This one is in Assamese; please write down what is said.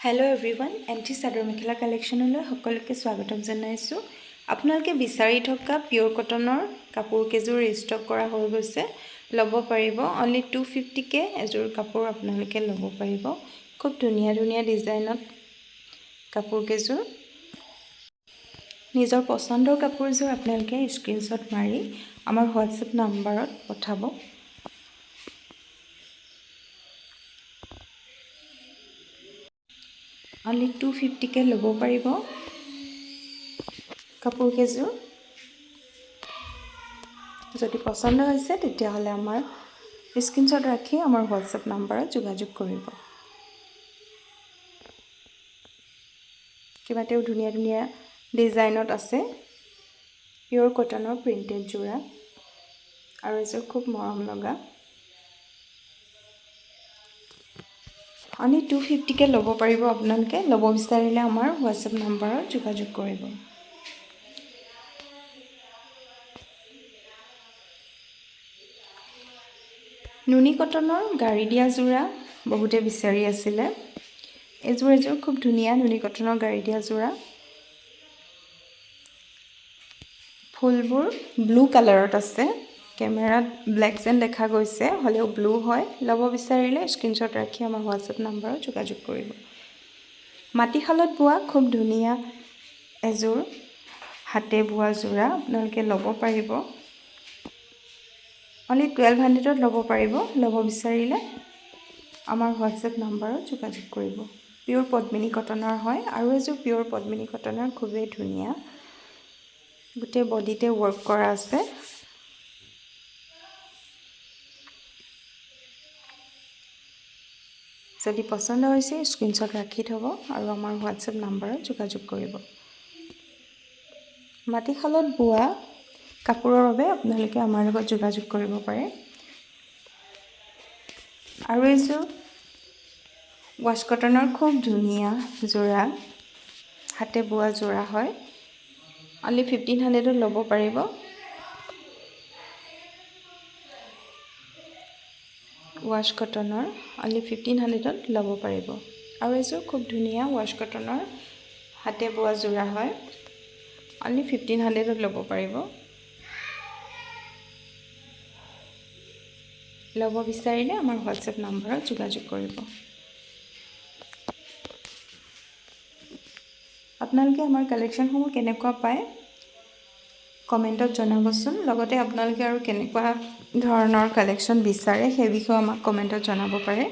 Hello' everyone, N T chador mekhela কালেকশ্যনলৈ সকলোকে স্বাগতম জনাইছোঁ। আপোনালোকে বিচাৰি থকা পিয়'ৰ কটনৰ কাপোৰ কেইযোৰ ৰিষ্টক কৰা হৈ গৈছে, ল'ব পাৰিব। অনলি 250কৈ এযোৰ কাপোৰ আপোনালোকে ল'ব পাৰিব। খুব ধুনীয়া ধুনীয়া ডিজাইনত কাপোৰ কেইযোৰ। নিজৰ পচন্দৰ কাপোৰযোৰ আপোনালোকে স্ক্ৰীনশ্বট মাৰি আমাৰ হোৱাটছএপ নাম্বাৰত পঠাব। অনলি 250কৈ ল'ব পাৰিব কাপোৰ কেইযোৰ। যদি পচন্দ হৈছে, তেতিয়াহ'লে আমাৰ স্ক্ৰীনশ্বট ৰাখি আমাৰ হোৱাটছএপ নাম্বাৰত যোগাযোগ কৰিব। কেইবাটাও ধুনীয়া ধুনীয়া ডিজাইনত আছে। পিয়'ৰ কটনৰ প্ৰিণ্টেড যোৰা আৰু এযোৰ খুব মৰম লগা। অনলি 250কৈ ল'ব পাৰিব আপোনালোকে। ল'ব বিচাৰিলে আমাৰ হোৱাটছএপ নাম্বাৰত যোগাযোগ কৰিব। নুনি কটনৰ গাড়ী দিয়া যোৰা বহুতে বিচাৰি আছিলে। এইযোৰ এযোৰ খুব ধুনীয়া নুনি কটনৰ গাড়ী দিয়া যোৰা। ফুলবোৰ ব্লু কালাৰত আছে। কেমেৰাত ব্লেক যেন দেখা গৈছে, হ'লেও ব্লু হয়। ল'ব বিচাৰিলে স্ক্ৰীনশ্বট ৰাখি আমাৰ হোৱাটছএপ নাম্বাৰত যোগাযোগ কৰিব। মাটিশালত বোৱা খুব ধুনীয়া এযোৰ হাতে বোৱা যোৰা আপোনালোকে ল'ব পাৰিব। অনলি 1200ত ল'ব পাৰিব। ল'ব বিচাৰিলে আমাৰ হোৱাটছএপ নাম্বাৰত যোগাযোগ কৰিব। পিয়'ৰ পদ্মিনী কটনৰ হয়। আৰু এযোৰ পিয়'ৰ পদ্মিনী কটনৰ, খুবেই ধুনীয়া। গোটেই বডিতে ৱৰ্ক কৰা আছে। যদি পচন্দ হৈছে, স্ক্ৰীনশ্বট ৰাখি থ'ব আৰু আমাৰ হোৱাটছএপ নাম্বাৰত যোগাযোগ কৰিব। মাটিশালত বোৱা কাপোৰৰ বাবে আপোনালোকে আমাৰ লগত যোগাযোগ কৰিব পাৰে। আৰু এইযোৰ ৱাছ কটনৰ খুব ধুনীয়া যোৰা, হাতে বোৱা যোৰা হয়। অনলি 1500ত ল'ব পাৰিব। ৱাছ কটনৰ অনলি 1500ত ল'ব পাৰিব। আৰু এযোৰ খুব ধুনীয়া ৱাছ কটনৰ হাতে বোৱা যোৰা হয়। অনলি 1500ত ল'ব পাৰিব। ল'ব বিচাৰিলে আমাৰ হোৱাটছএপ নাম্বাৰত যোগাযোগ কৰিব। আপোনালোকে আমাৰ কালেকশ্যনসমূহ কেনেকুৱা পায়, কমেণ্টত জনাবচোন। লগতে আপোনালোকে আৰু কেনেকুৱা ধৰণৰ কালেকশ্যন বিচাৰে, সেই বিষয়েও আমাক কমেণ্টত জনাব পাৰে।